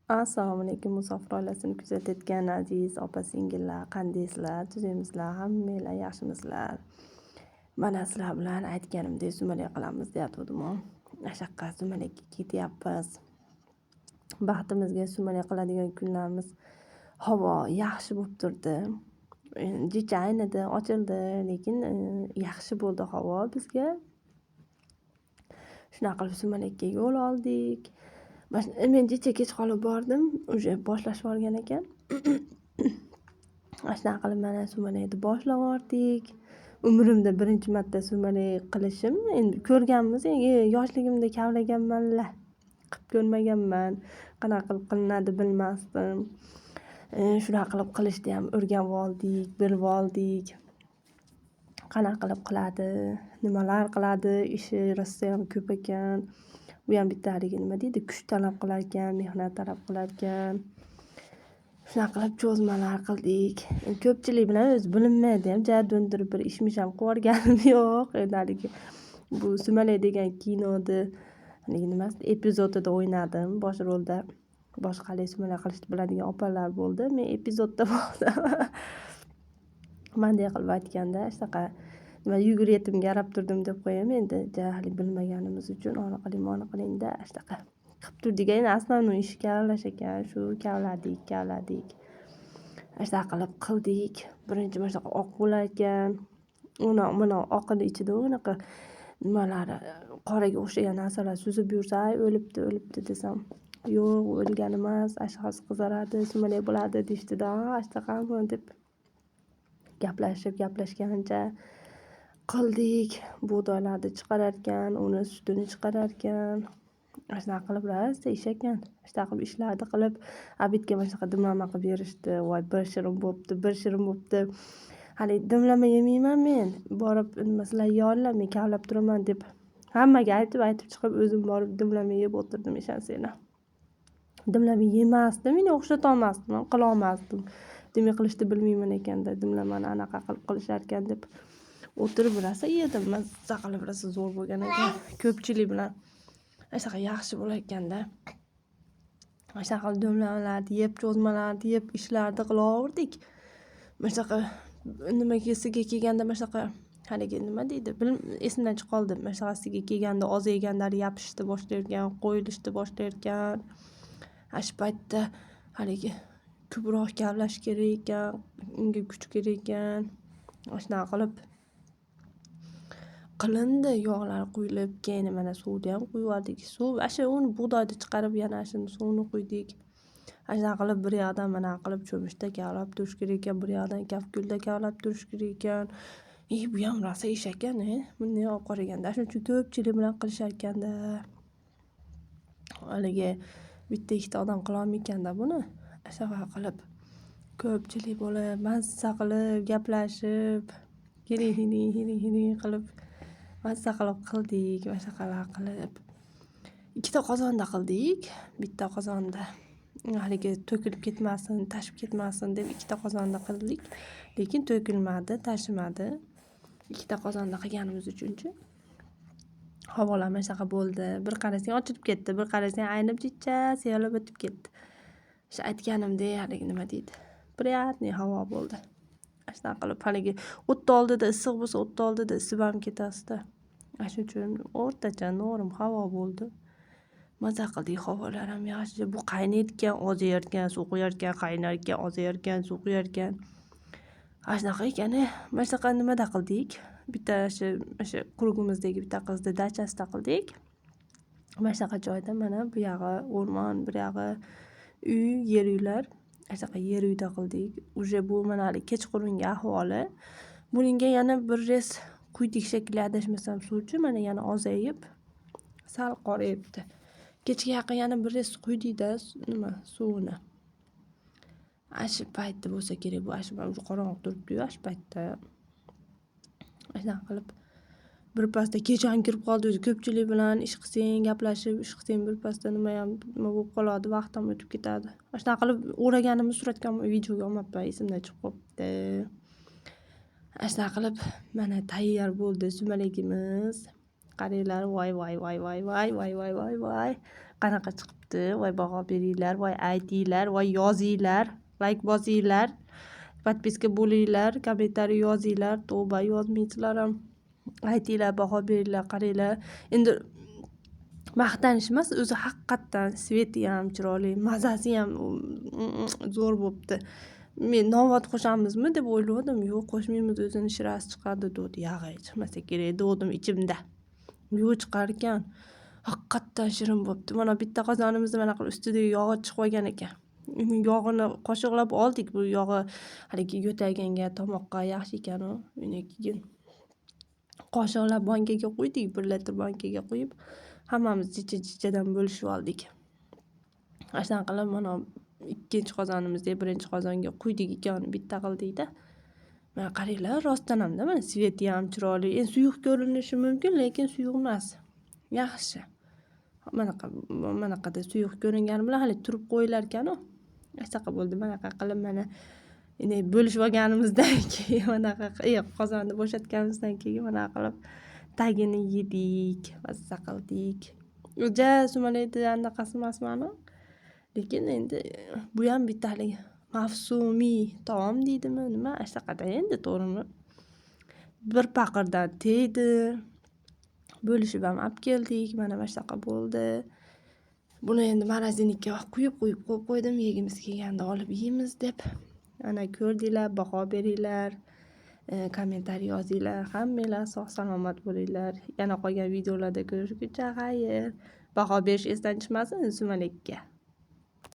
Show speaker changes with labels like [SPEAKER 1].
[SPEAKER 1] Assalomu alaykum, musofir oilasini kuzatayotgan aziz opa-singillar, qandaysizlar, tuzukmisizlar, hammanglar yaxshimisizlar? Mana sizlar bilan aytganimdek sumalak qilamiz deyatgandim-ku. O'sha sumalakka ketyapmiz. Baxtimizga sumalak qiladigan kunlarimiz havo yaxshi bo'lib turdi. Jicha aynidi, ochildi, lekin yaxshi bo'ldi havo bizga. Shunaqa qilib sumalakka yo'l oldik. Men jicha kech qolib bordim, уже boshlashib olgan ekan. Shunaqa qilib mana sumalakni boshlab yubordik. Umrimda birinchi marta sumalak qilishim. Endi ko'rganmiz, yoshligimda kavlaganman-la, qilib ko'rmaganman. Qanaqa qilib qilinadi bilmasdim. Shunaqa qilib qilishni ham o'rganib oldik, bilib oldik. Qanaqa qilib qiladi, nimalar qiladi, ishi rosayam ko'p ekan. Bu ham bitta haligi nima deydi, kuch talab qilar ekan, mehnat talab qilar ekan. Shunaqa qilib cho'zmalar qildik. Ko'pchilik bilan o'zi bilinmaydi ham, ja do'ndirib bir ishmish ham qilib yuborganim yo'q. Endi haligi bu Sumalak degan kinoni haligi nimasi epizodida o'ynadim bosh rolda. Boshqa haligi sumalak qilishni biladigan opalar bo'ldi. Men epizodda bo'ldim. Bunday qilib aytganda shunaqa nima yugur yetimga qarab turdim deb qo'yaymi endi, ja hali bilmaganimiz uchun oni qiling, buni qiling-da, shunaqa qilib turdik. Endi основной ish kavlash ekan, shu kavladik, kavladik. Shunaqa qilib qildik. Birinchi mana shunaqa oq bo'lar ekan. Uni mana oqini ichida unaqa nimalari qoraga o'xshagan narsalar suzib yursa, ay o'libdi, o'libdi desam, yo'q, o'lgan emas, ashxos qizaradi, sumalak bo'ladi deyishdida, shunaqami deb gaplashib, gaplashgancha qildik. Bug'doylarni chiqararkan, uni sutini chiqararkan. Shunaqa qilib rosa ish ekan. Shunaqa qilib ishlarni qilib, обед ga mana shunaqa dimlama qilib berishdi. Voy, bir shirin bo'pti, bir shirin bo'pti. Hali dimlama yemayman men. Borib nima sizlar yeyorlar, men kavlab turaman deb hammaga aytib aytib chiqib, o'zim borib dimlama yeb o'tirdim, ishonsanglar. Dimlama yemasdim, meni o'xshatolmasdim, qilolmasdim. Demak, qilishni bilmayman ekanda, dimlamani anaqa qilib qilisharkan deb o'tirib rosa yedim. Mazza qilib, rosa zo'r bo'lgan ekan. Ko'pchilik bilan shunaqa yaxshi bo'lar ekanda. Shunaqa qilib dimlamalarni yeb, cho'zmalarni yeb, ishlarni qilaverdik. Mana shunaqa nimagasiga kelganda mana shunaqa haligi nima deydi, esimdan chiqib qoldi. Mana shunaqasiga kelganda ozayganlari yopishishni boshlar ekan, qo'yilishni boshlar ekan. Ana shu paytda haligi ko'proq kavlash kerak ekan, unga kuch kerak ekan. Shunaqa qilib qilindi, yog'lar quyilib, keyin mana suvni ham quyib yubordik. Suv ana shu uni bug'doyni chiqarib, yana shuni suvini quydik. Ana shunaqa qilib bir yoqdan mana qilib cho'michda kavlab turish kerak ekan, bir yoqdan kafkulda kavlab turish kerak ekan. Bu ham rosa ish ekan, bunday olib qaraganda. Shuning uchun ko'pchilik bilan qilishar ekanda. Haligi bitta ikkita odam qilolmaykanda buni. Shunaqa qilib ko'pchilik bo'lib, mazza qilib gaplashib, hiri hiri hiri hiri qilib mazza qilib qildik, mana shunaqalar qilib. Ikkita qozonda qildik, bitta qozonda haligi to'kilib ketmasin, tashib ketmasin deb ikkita qozonda qildik. Lekin to'kilmadi, tashimadi. Ikkita qozonda qilganimiz uchunchi. Havolar mana shunaqa bo'ldi. Bir qarasang ochilib ketdi, bir qarasang aynib jicha seyalab o'tib ketdi. O'sha aytganimdek haligi nima deydi, приятный havo bo'ldi. Shunaqa qilib haligi o'tni oldida issiq bo'lsa, o'tni oldida isib ham ketasizda. Ana shuning uchun o'rtacha норм havo bo'ldi. Maza qildik, havolar ham yaxshi. Bu qaynayotgan, ozayarkan, suv quyarkan, qaynarkan, ozayarkan, suv quyarkan. Ana shunaqa ekan. Mana shunaqa nimada qildik. Bitta o'sha круг imizdagi bitta qizni dachasida qildik. Mana shunaqa joyda, mana bu yog'i o'rmon, bir yog'i uy, yer uylar. Ana shunaqa yer uyda qildik. Уже bu mana hali kechqurungi ahvoli. Buningga yana bir res quydik shekilli, adashmasam, suvchi, mana yana ozayib, sal qorayibdi. Kechga yaqin yana bir res quydikda nima suvini. Ana shu paytda bo'lsa kerak bu, ana shu уже qorong'i turibdi-yu ana shu paytda. Shunaqa qilib birpasda kech ham kirib qoldi o'zi, ko'pchilik bilan ish qilsang, gaplashib ish qilsang, birpasda nimayam nima bo'lib qoladi, vaqt ham o'tib ketadi. Ana shunaqa qilib o'raganimni suratga, videoga olmabman, esimdan chiqib qolibdi. Ana shunaqa qilib mana tayyor bo'ldi sumalagimiz. Qaranglar, voy voy voy voy voy voy voy voy voy, qanaqa chiqibdi. chiqibdi. Voy, baho beringlar, voy, aytinglar, voy, yozinglar, layk bosinglar, подписка bo'linglar, kommentariy yozinglar. Tavba, yozmaysizlar ham, aytinglar, baho beringlar. Qaranglar, endi maqtanish emas, o'zi haqiqatdan цвет i ham chiroyli, mazasi ham zo'r bo'libdi. Men novvot qo'shamizmi deb o'ylagandim. Yo'q, qo'shmaymiz, o'zini shirasi chiqadi degdi. Yog'i chiqmasa kerak degdim ichimda. Yo'q, chiqar ekan, haqiqatdan shirin bo'libdi. Mana bitta qozonimizni mana qilib ustidagi yog'i chiqib olgan ekan. Yog'ini qoshiqlab oldik. Bu yog'i haligi yo'talganga, tomoqqa yaxshi ekanu. Uni keyin qoshiqlab bankaga quydik, 1 litr bankaga quyib, hammamiz chicha chichadan bo'lishib oldik. Ana shunaqa qilib, mana ikkinchi qozonimizni birinchi qozonga quydik, ikkovini bitta qildikda. Mana qaranglar, rostdan hamda mana цвет i ham chiroyli. Endi suyuq ko'rinishi mumkin, lekin suyuq emas, yaxshi. Manaqa manaqada suyuq ko'ringani bilan hali turib qo'yilar ekanu, shunaqa bo'ldi. Manaqa qilib, mana endi bo'lishib olganimizdan keyin, manaqa qozonni bo'shatganimizdan keyin manaqa qilib tagini yedik, mazza qildik. Ja sumalakni anaqasi emasmanu, lekin endi bu ham bitta haligi mavsumiy taom deydimi, nima, shunaqada endi, to'g'rimi? Bir paqirdan tegdi, bo'lishib ham olib keldik. Mana shunaqa bo'ldi. Buni endi морозильник ka quyib quyib qo'yib qo'ydim, yegimiz kelganda olib yeymiz deb. Ana, ko'rdinglar, baho beringlar, kommentariy yozinglar. Hammanglar sog' salomat bo'linglar. Yana qolgan videolarda ko'rishguncha xayr. Baho berish esdan chiqmasin sumalakka.